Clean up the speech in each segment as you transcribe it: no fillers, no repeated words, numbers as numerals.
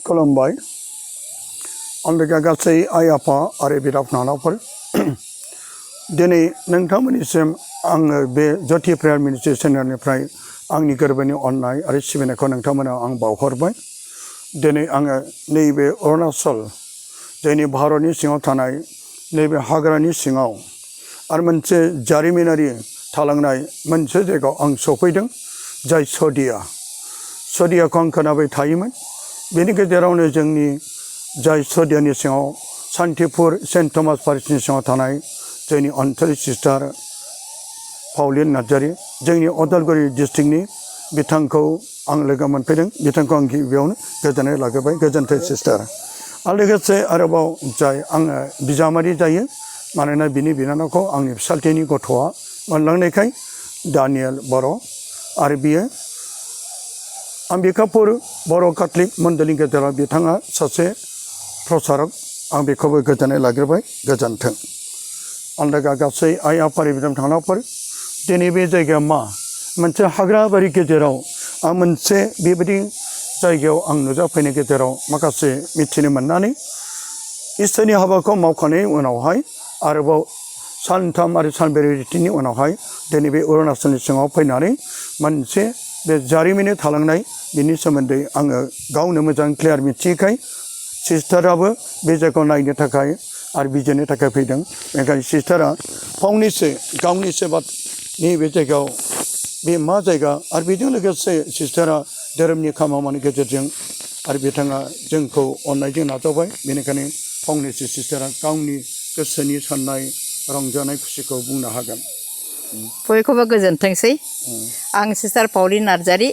खुलुमबाय आंनि गासै आइ आफा आरो बिदा फंबायफोर दिनै नोंथांमोननिसिम आङो बे ज्योति प्रेयार मिनिस्ट्रि चेनेलनिफ्राय आंनि गोरबोनि अननाय आरो सिबिनायखौ नोंथांमोननो आं बावहरबाय दिनै आङो नैबे अरुणाचल जोंनि भारतनि सिङाव थानाय नैबे हाग्रानि सिङाव आरो मोनसे जारिमिनारि थालांनाय मोनसे जायगायाव आं सफैदों जाय सदियाखौ आं खोनाबाय थायोमोन बेनि गेजेरावनो जोंनि जाय सदियानि सिङाव सान्तिपुर सेन्ट थमास पारिशनि सिङाव थानाय जोंनि अनसुलि सिस्टार पाउलिन नार्जारी जोंनि उदालगुरि डिस्ट्रिक्टनि बिथांखौ आं लोगो मोनफैदों बिथांखौ आं गिबियावनो गोजोननाय लाग्रोबाय गोजोन्थों सिस्टार आरो लोगोसे आरोबाव जाय आङो बिजामादै जायो मानोना बिनि बिनानावखौ आंनि फिसाज्लानि गथ'आ मोनलांनायखाय दानियेल बर' आरो बियो आम्बिकापुर बर' काथलिक मण्डलनि गेजेराव बिथाङा सासे प्रसारक आं बेखौबो गोजोननाय लाग्रोबाय गोजोन्थों आंनि गासै आइ आफारि बिदा फंबायफोर दिनै बे जायगाया मा मोनसे हाग्राबारि गेजेराव आं मोनसे बेबायदि जायगायाव आं नुजाफैनाय गेजेराव माखासे मिथिनो मोननानै इसोरनि हाबाखौ मावखांनायनि उनावहाय आरोबाव सानथाम आरो सानब्रै रिट्रिटनि उनावहाय दिनै बे अरुणाचलनि सिङाव फैनानै मोनसे बे जारिमिननि थालांनाय बिनि सोमोन्दै आङो गावनो मोजां क्लियार मिथियैखाय सिस्टाराबो बे जायगायाव नायनो थाखाय आरो बिजिरनो थाखाय फैदों बेनिखायनो सिस्टारा फंनैसो गावनि सेबानि बे जायगायाव बे मा जायगा आरो बेजों लोगोसे सिस्टारा धोरोमनि खामानिनि गेजेरजों आरो बिथाङा जोंखौ अननायजों नाजावबाय बेनिखायनो फंनैसो सिस्टारा गावनि गोसोनि साननाय रंजानाय खुसिखौ बुंनो हागोन बयखौबो गोजोनथोंसै आं सिस्टार पाउलिन नार्जारी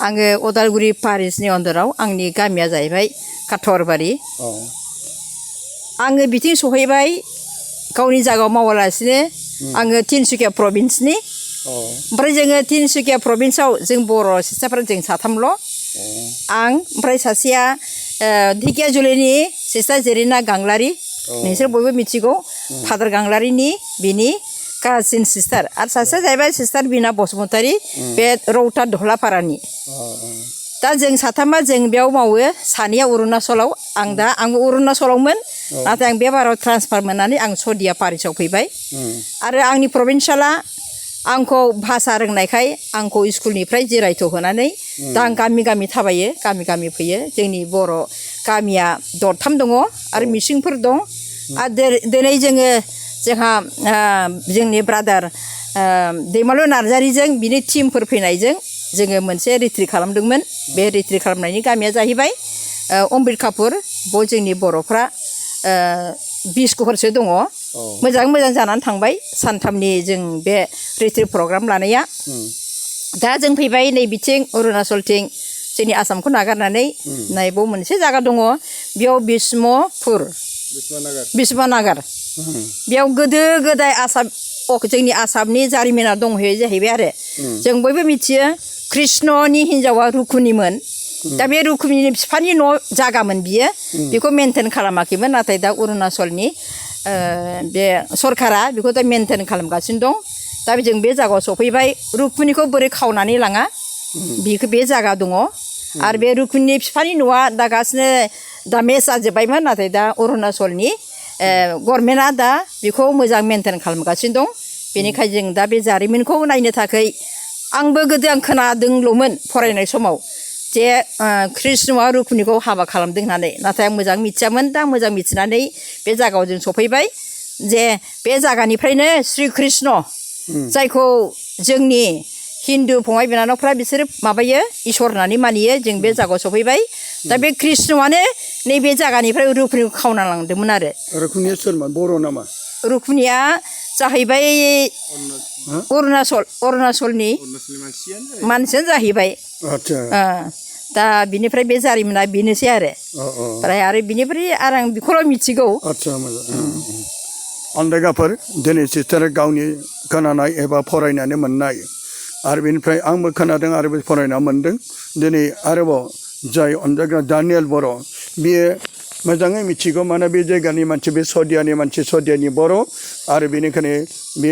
आङो उदालगुरि पारिशनि अन्दराव आंनि गामिया जाहैबाय काथरबारि आङो बिथिं सहैबाय गावनि जायगायाव मावालासिनो आङो तिनसुकिया प्रभिन्सनि ओमफ्राय जोङो तिनसुकिया प्रभिन्सआव जों बर' सिस्टारफोरा जों साथामल' आं ओमफ्राय सासेया ढेकियाजुलिनि सिस्टार जेरिना गांलारि नोंसोर बयबो मिथिगौ फादार गांलारिनि बिनि काजिन सिस्टार आरो सासेया जाहैबाय सिस्टार बिना बसुमतारी बे रौता धलापारानि दा जों साथामा जों बेयाव मावो सानैया अरुणाचलाव आंबो अरुणाचलावमोन नाथाय आं बे बाराव ट्रान्सफार मोननानै आं सदिया पारिशआव फैबाय आरो आंनि प्रभिन्सियाला आंखौ भाषा रोंनायखाय आंखौ स्कुलनिफ्राय जिरायथ' होनानै दा आं गामि गामि थाबायो गामि गामि फैयो जोंनि बर' गामिया दरथाम दङ आरो मिसिंफोर दं आरो दिनै जोंहा जोंनि ब्रादार दैमालु नार्जारीजों बिनि टिमफोर फैनायजों जोङो मोनसे रिट्रिट खालामदोंमोन बे रिट्रिट खालामनायनि गामिया जाहैबाय अम्बिकापुर बेयाव जोंनि बर'फ्रा 20 घरसो दङ मोजां जानानै थांबाय सानथामनि जों बे रिट्रिट प्रग्राम लानाया दा जों फैबाय नै बिथिं अरुणाचलथिं जोंनि आसामखौ नागारनानै नायबाव मोनसे जायगा दङ बेयाव बिस्वनागार बेयाव गोदो गोदाय जोंनि आसामनि जारिमिना दंहैयो जाहैबाय आरो जों बयबो मिथियो कृष्णनि हिन्जावा रुकुनिमोन दा बे रुकुनिनि बिफानि न' जागामोन बियो बेखौ मेनटेन खालामाखैमोन नाथाय दा अरुणाचलनि बे सरकारा बेखौ दा मेनटेन खालामगासिनो दं दा जों बे जायगायाव सफैबाय रुकुनिखौ बोरै खावनानै लाङा बे जायगा दङ आरो बे रुकुनिनि बिफानि न'आ दागासिनो दामेज जाजोब्बायमोन नाथाय दा अरुणाचलनि गभर्नमेन्टआ दा बेखौ मोजां मेनटेन खालामगासिनो दं बेनिखायनो जों दा बे जारिमिनखौ नायनो थाखाय आंबो गोदो आं खोनादोंल'मोन फरायनाय समाव जे कृष्णआ रुकुनिखौ हाबा खालामदों होननानै नाथाय आं मोजां मिथियामोन दा मोजां मिथिनानै बे जायगायाव जों सफैबाय जे बे जायगानिफ्रायनो श्री कृष्ण जायखौ जोंनि हिन्दु फंबाय बिनानावफ्रा बिसोरो माबायो इसोर होननानै मानियो जों बे जायगायाव सफैबाय दा बे कृष्णआनो नैबे जायगानिफ्राय रुकुनिखौ खावना लांदोंमोन आरो रुकुनिया सोरमोन बर' नामा रुकुनिया जाहैबाय अरुणाचलनि मानसियानो जाहैबाय दा बिनिफ्राय बे जारिमिना बेनोसै आरो ओमफ्राय आरो बिनिफ्राय आरो आं बेखौल' मिथिगौ आन्दायगाफोर दिनै सिस्टारा गावनि खोनानाय एबा फरायनानै मोननाय आरो बेनिफ्राय आंबो खोनादों आरो फरायना मोनदों दिनै आरोबाव जाय अनजाग्रा दानियेल बर' बियो मोजाङै मिथिगौ माने बे जायगानि मानसि बे सदियानि मानसि सदियानि बर' आरो बेनिखायनो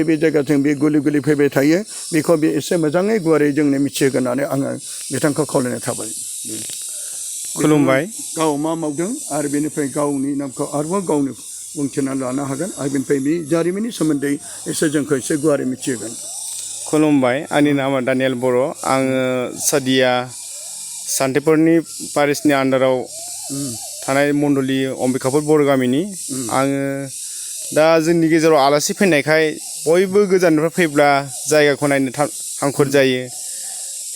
बे जायगाजों बे गुलि गुलि फैबाय थायो बेखौ बे एसे मोजाङै गुवारै जोंनो मिथिहोगोन होननानै आङो बिथांखौ खावलायनाय थाबाय खुलुमबाय गाव मा मावदों आरो बेनिफ्राय गावनि नामखौ आरोबाव गावनो बुंथिनानै लानो हागोन आरो बेनिफ्राय बे जारिमिननि सोमोन्दै एसे जोंखौ एसे गुवारै मिथिहोगोन खुलुमबाय आंनि नामा दानियेल बर' आङो सादिया सान्थिफुरनि पारिसनि आन्दाराव थानाय मण्डलि अम्बिकापुर बर' गामिनि आङो दा जोंनि गेजेराव आलासि फैनायखाय बयबो गोजाननिफ्राय फैब्ला जायगाखौ नायनो हांखुर जायो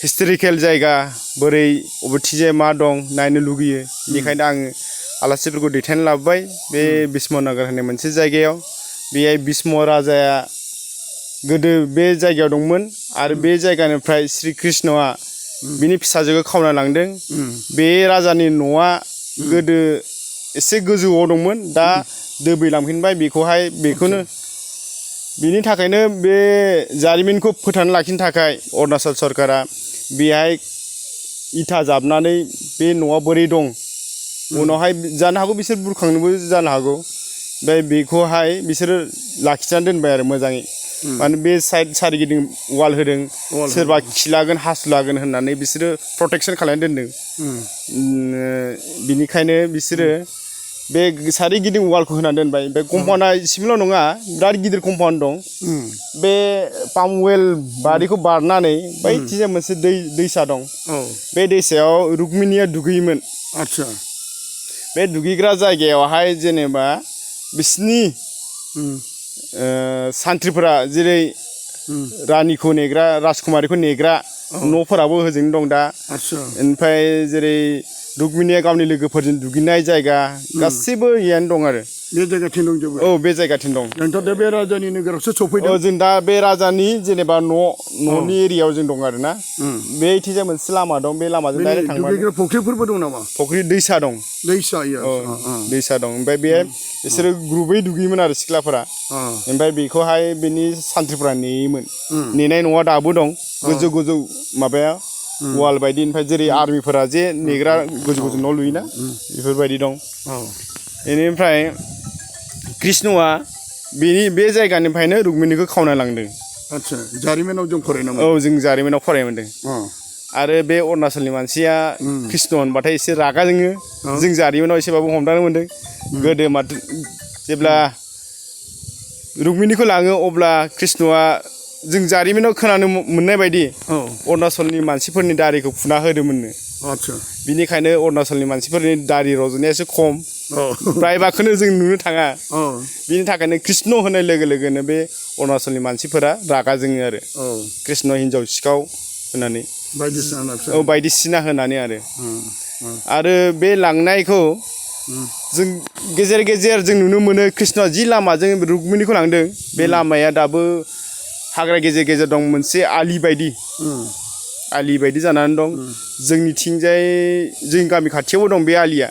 हिस्टरिकेल जायगा बोरै बबेथिंजाय मा दं नायनो लुगैयो बेनिखायनो आङो आलासिफोरखौ दैथायना लाबोबाय बे बिस्मनगर होननाय मोनसे जायगायाव बेहाय बिस्म राजाया गोदो बे जायगायाव दंमोन आरो बे जायगानिफ्राय श्री कृष्णआ बिनि फिसाजोखौ खावना लांदों बे राजानि न'आ गोदो एसे गोजौआव दंमोन दा दोबैलांफिनबाय बेखौनो बिनि थाखायनो बे जारिमिनखौ फोथांना लाखिनो थाखाय अरुणाचल सरकारा बेहाय इथा जाबनानै बे न'आ बोरै दं उनावहाय जानो हागौ बिसोर बुरखांनोबो जानो हागौ ओमफ्राय बेखौहाय बिसोरो लाखिनानै दोनबाय आरो मोजाङै माने बे साइड सारिगिदिं वाल होदों सोरबा खिलागोन हासुलागोन होननानै बिसोरो प्रटेक्सन खालामनानै दोनदों बिनिखायनो बिसोरो बे सारिगिदिं वालखौ होनानै दोनबाय ओमफ्राय कम्पाउन्डआ इसेल' नङा बिराद गिदिर कम्पाउन्ड दं बे पामवेल बारिखौ बारनानै बैथिंजाय मोनसे दैसा दं बे दैसायाव रुक्मिनिया दुगैयोमोन आदसा बे दुगैग्रा जायगायावहाय जेनेबा बिसिनि सान्थ्रिफोरा जेरै रानिखौ नेग्रा राजकुमारिखौ नेग्रा न'फोराबो होजोंनो दं दा ओमफ्राय जेरै रुक्मिनिया गावनि लोगोफोरजों दुगैनाय जायगा गासैबो इयानो दं आरो बे जायगाथिं दंजोबो औ बे जायगाथिं दं नोंथ' दा बे राजानि नोगोरावसो सफैदों जों दा बे राजानि जेनेबा न'नि एरियायाव जों दं आरो ना बे इथिंजाय मोनसे लामा दं बे लामाजों डाइरेक्ट थांबाय दुगैग्रा फुख्रिफोरबो दं नामा फुख्रि दैसा दं दैसा दैसा दं ओमफ्राय बे बिसोरो ग्रुबै दुगैयोमोन आरो सिख्लाफोरा ओमफ्राय बेखौहाय बेनि सान्थ्रिफोरा नेयोमोन नेनाय न'आ दाबो दं गोजौ गोजौ माबाया वाल बायदि ओमफ्राय जेरै आर्मिफोरा जे नेग्रा गोजौ गोजौ न' लुयोना बेफोरबायदि दं बेनिफ्राय कृष्णआ बे जायगानिफ्रायनो रुक्मिनिखौ खावना लांदों आदसा जारिमिनाव जों फरायनो औ जों जारिमिनाव फरायनो मोनदों आरो बे अरुणाचलनि मानसिया कृष्ण होनबाथाय एसे रागा जोङो जों जारिमिनाव एसेबाबो हमदांनो मोनदों गोदो माथो जेब्ला रुक्मिनिखौ लाङो अब्ला कृष्णआ जों जारिमिनाव खोनानो मोननाय बायदि अरुणाचलनि मानसिफोरनि दारिखौ फुना होदोंमोननो आदसा बिनिखायनो अरुणाचलनि मानसिफोरनि दारि रज'नाया एसे खम प्रायबाखौनो जों नुनो थाङा बिनि थाखायनो कृष्ण होनाय लोगो लोगोनो बे अरुणाचलनि मानसिफोरा रागा जोङो आरो कृष्ण हिन्जाव सिखाव होननानै बायदिसिना होनानै आरो बे लांनायखौ जों गेजेर गेजेर जों नुनो मोनो कृष्णआ जि लामाजों रुक्मिनिखौ लांदों बे लामाया दाबो हाग्रा गेजेर गेजेर दं मोनसे आलि बायदि जानानै दं जोंनिथिंजाय जोंनि गामि खाथियावबो दं बे आलिया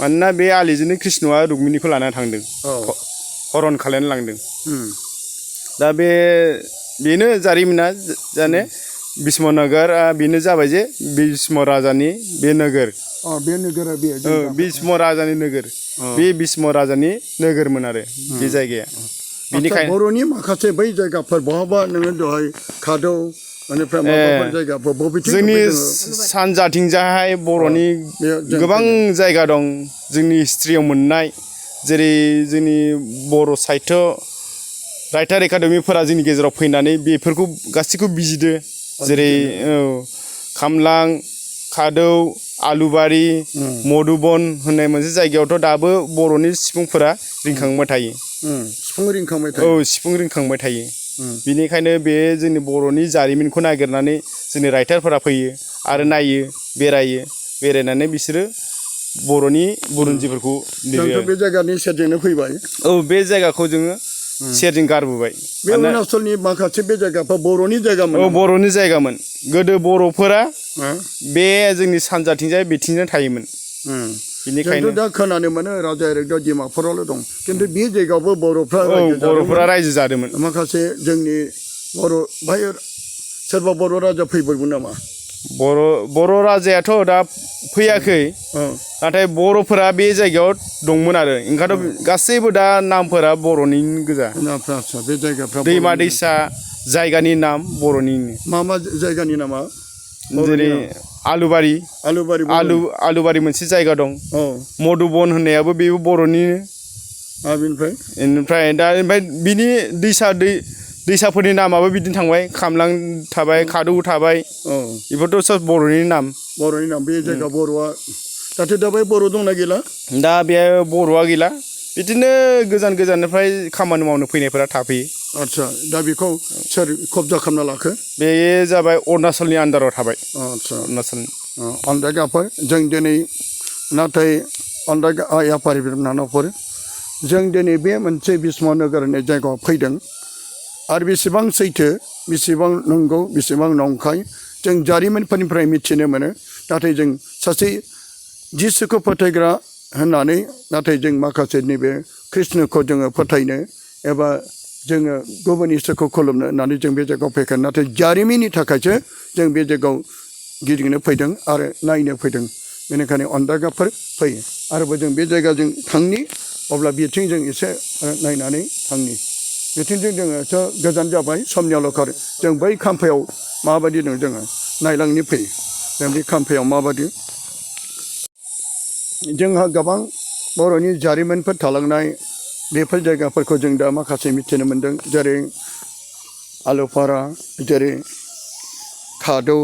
मानोना बे आलिजोंनो कृष्णआ रुक्मिनिखौ लानानै थांदों हरन खालायनानै लांदों दा बेनो जारिमिना जाने बिस्मनगरआ बेनो जाबाय जे बिस्म राजानि बे नोगोर बे नोगोरा बिस्म राजानि नोगोर बे बिस्म राजानि नोगोरमोन आरो बे जायगाया बेनिखायनो बर'नि माखासे बै जायगाफोर बहाबा नोङो दहाय खादौ बेनिफ्राय माबाफोर जायगाफोर बबेथिं जोंनि सानजाथिंजाहाय बर'नि गोबां जायगा दं जोंनि हिस्ट्रियाव मोननाय जेरै जोंनि बर' साहित्य राइटार एकाडेमिफोरा जोंनि गेजेराव फैनानै बेफोरखौ गासैखौबो बिजिरदो जेरै खामलां खादौ आलुबारि मधुबन होननाय मोनसे जायगायावथ' दाबो बर'नि सिफुंफोरा रिंखांबाय थायो सिफुं रिंखांबाय थायो बिनिखायनो बे जोंनि बर'नि जारिमिनखौ नागिरनानै जोंनि राइटारफोरा फैयो आरो नायो बेरायनानै बिसोरो बर'नि बुरन्जिफोरखौ लिरो बे जायगानि सेरजोंनो फैबाय बे जायगाखौ जोङो सेरजों गारबोबाय बे अरुणाचलनि माखासे बे जायगाफोर बर'नि जायगामोन बर'नि जायगामोन गोदो बर'फोरा बे जोंनि सानजाथिंजाय बिथिंजों थायोमोन बेनिखायनो दा खोनानो मोनो राजा इरेगदाव डिमापुरावल' दं खिन्थु बे जायगायावबो बर'फ्रा रायजो जादोंमोन माखासे जोंनि बर' सोरबा बर' राजा फैबायमोन नामा बर' राजायाथ' दा फैयाखै नाथाय बर'फोरा बे जायगायाव दंमोन आरो ओंखायनोथ' गासैबो दा नामफोरा बर'नि गोजा आदसा बे जायगाफ्रा दैमा दैसा जायगानि नाम बर'निनो मा जायगानि नामा जेरै आलुबारि आलुबारि मोनसे जायगा दं मधुबन होननायाबो बेबो बर'निनो बेनिफ्राय बिनि दैसाफोरनि नामाबो बिदिनो थांबाय खामलां थाबाय खादौ थाबाय बेफोरथ' सब बर'नि नाम बे जायगा बर'आ दाथ' दाबाय बर' दंना गैला दा बेहाय बर'आ गैला बिदिनो गोजान गोजाननिफ्राय खामानि मावनो फैनायफोरा थाफैयो आदसा दा बेखौ सोर कब्जा खालामना लाखो बे जाबाय अरुणाचलनि आन्दाराव थाबाय आदसा अरुणाचलनि अन्दागाफोर जों दिनै नाथाय आइ आफा बिनानावफोर जों दिनै बे मोनसे बिस्मा नोगोर होननाय जायगायाव फैदों आरो बेसेबां सैथो बेसेबां नंगौ बेसेबां नंखाय जों जारिमिनफोरनिफ्राय मिथिनो मोनो नाथाय जों सासे जिसुखौ फोथायग्रा होननानै नाथाय जों माखासे नैबे कृष्णखौ जोङो फोथायनो एबा जोङो गुबुन इसोरखौ खुलुमनो होननानै जों बे जायगायाव फैखायो नाथाय जारिमिननि थाखायसो जों बे जायगायाव गिदिंनो फैदों आरो नायनो फैदों बेनिखायनो अन्दागाफोर फैयो आरोबाव जों बे जायगाजों थांनि अब्ला बिथिं जों एसे नायनानै थांनि बिथिंजों जोङोथ' गोजान जाबाय समनि आल'खार जों बै खाम्फायाव माबायदि दं जोङो नायलांनि फैयो जों बे खाम्फायाव माबायदि जोंहा गोबां बर'नि जारिमिनफोर थालांनाय बेफोर जायगाफोरखौ जों दा माखासे मिथिनो मोन्दों जेरै आलुपारा जेरै खादौ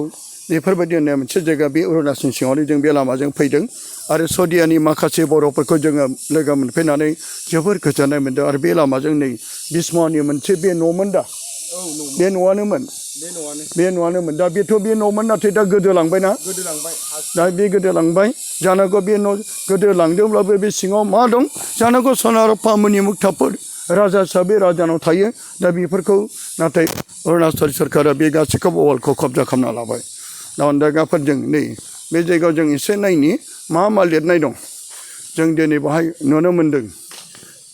बेफोरबायदि होननाय मोनसे जायगा बे अरुणाचल सिङावनो जों बे लामाजों फैदों आरो सदियानि माखासे बर'फोरखौ जोङो लोगो मोनफैनानै जोबोर गोजोननाय मोन्दों आरो बे लामाजों नै बिस्मानि मोनसे बे न'मोन दा बे न'आनोमोन दा बेथ' बे न'मोन नाथाय दा गोदोलांबायना दा बे गोदोलांबाय जानांगौ बे न' गोदोलांदोंब्लाबो बे सिङाव मा दं जानांगौ सना रुफा मुनि मुक्ताफोर राजा हिसाबै राजानाव थायो दा बेफोरखौ नाथाय अरुणाचल सोरखारा बे गासैखौबो वालखौ कब्जा खालामना लाबाय दा अन्दागाफोरजों नै बे जायगायाव जों एसे नायनि मा लिरनाय दं जों दिनै बाहाय नुनो मोन्दों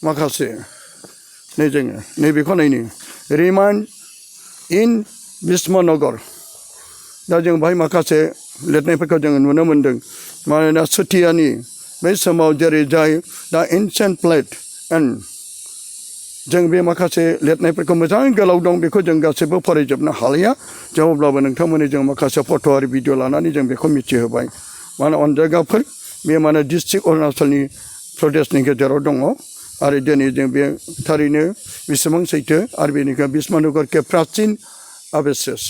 माखासे नै जोङो नैबेखौ नायनि रिमाइन्ड इन बिस्मनगर दा जों बाहाय माखासे लिरनायफोरखौ जोङो नुनो मोन्दों मानोना सुथियानि बै समाव जेरै जाय दा एनसियेन्ट प्लेट एन्ड जों बे माखासे लिरनायफोरखौ मोजाङै गोलाव दं बेखौ जों गासैबो फरायजोबनो हालिया जों अब्लाबो नोंथांमोननि जों माखासे फट' आरो भिडिअ लानानै जों बेखौ मिथिहोबाय मानो अन्दागाफोर बे माने डिस्ट्रिक्ट अरुणाचलनि प्रदेशनि गेजेराव दङ आरो दिनै जों बे थारैनो बेसेबां सैथो आरो बेनिखाय बिस्मनगर के प्राचिन आबेसेस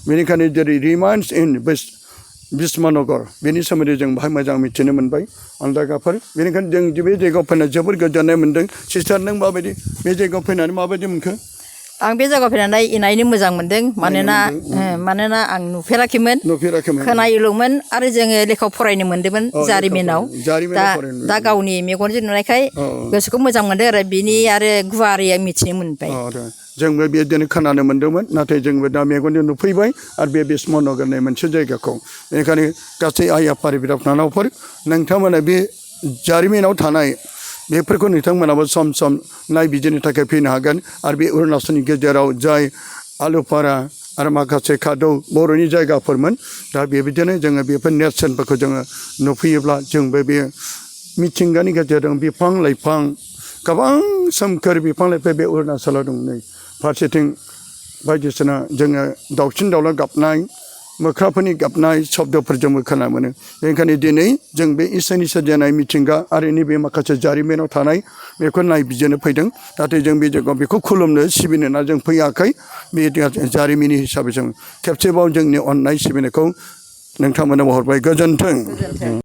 बेनिखायनो जेरै रिमाइन्डस इन बिस्मनगर बेनि सोमोन्दै जों बाहाय मोजां मिथिनो मोनबाय अन्दागाफोर बेनिखायनो जों बे जायगायाव फैनानै जोबोर गोजोननाय मोन्दों सिस्टार नों माबायदि बे जायगायाव फैनानै माबायदि मोनखो आं बे जायगायाव फैनानै नायनो मोजां मोन्दों मानोना आं नुफेराखैमोन खोनायोल'मोन आरो जोङो लेखायाव फरायनो मोन्दोंमोन जारिमिनाव दा गावनि मेगनजों नुनायखाय गोसोखौ मोजां मोनदों आरो बिनि आरो गुवारै मिथिनो मोनबाय जोंबो बेदिनो खोनानो मोन्दोंमोन नाथाय जोंबो दा मेगनजों नुफैबाय आरो बे बिस्मनगर होननाय मोनसे जायगाखौ बेनिखायनो गासै आइ आफा बिदा फंबायफोर नोंथांमोना बे जारिमिनाव थानाय बेफोरखौ नोंथांमोनाबो सम सम नायबिजिरनो थाखाय फैनो हागोन आरो बे अरुणाचलनि गेजेराव जाय आलुपारा आरो माखासे खादौ बर'नि जायगाफोरमोन दा बेबायदिनो जोङो बेफोर नेरसोनफोरखौ जोङो नुफैयोब्ला जोंबो बे मिथिंगानि गेजेरजों बिफां लाइफां गोबां सोमखोर बिफां लाइफां बे अरुणाचलाव दं नै फारसेथिं बायदिसिना जोङो दाउसिन दाउला गाबनाय मोख्राफोरनि गाबनाय शब्दफोरजोंबो खोनानो मोनो बेनिखायनो दिनै जों बे इसोरनि सोरजिनाय मिथिंगा आरो नैबे माखासे जारिमिनाव थानाय बेखौ नायबिजिरनो फैदों नाथाय जों बे जायगायाव बेखौ खुलुमनो सिबिनो ना जों फैयाखै बे जारिमिननि हिसाबै जों खेबसेबाव जोंनि अननाय सिबिनायखौ नोंथांमोननो हरबाय गोजोन्थों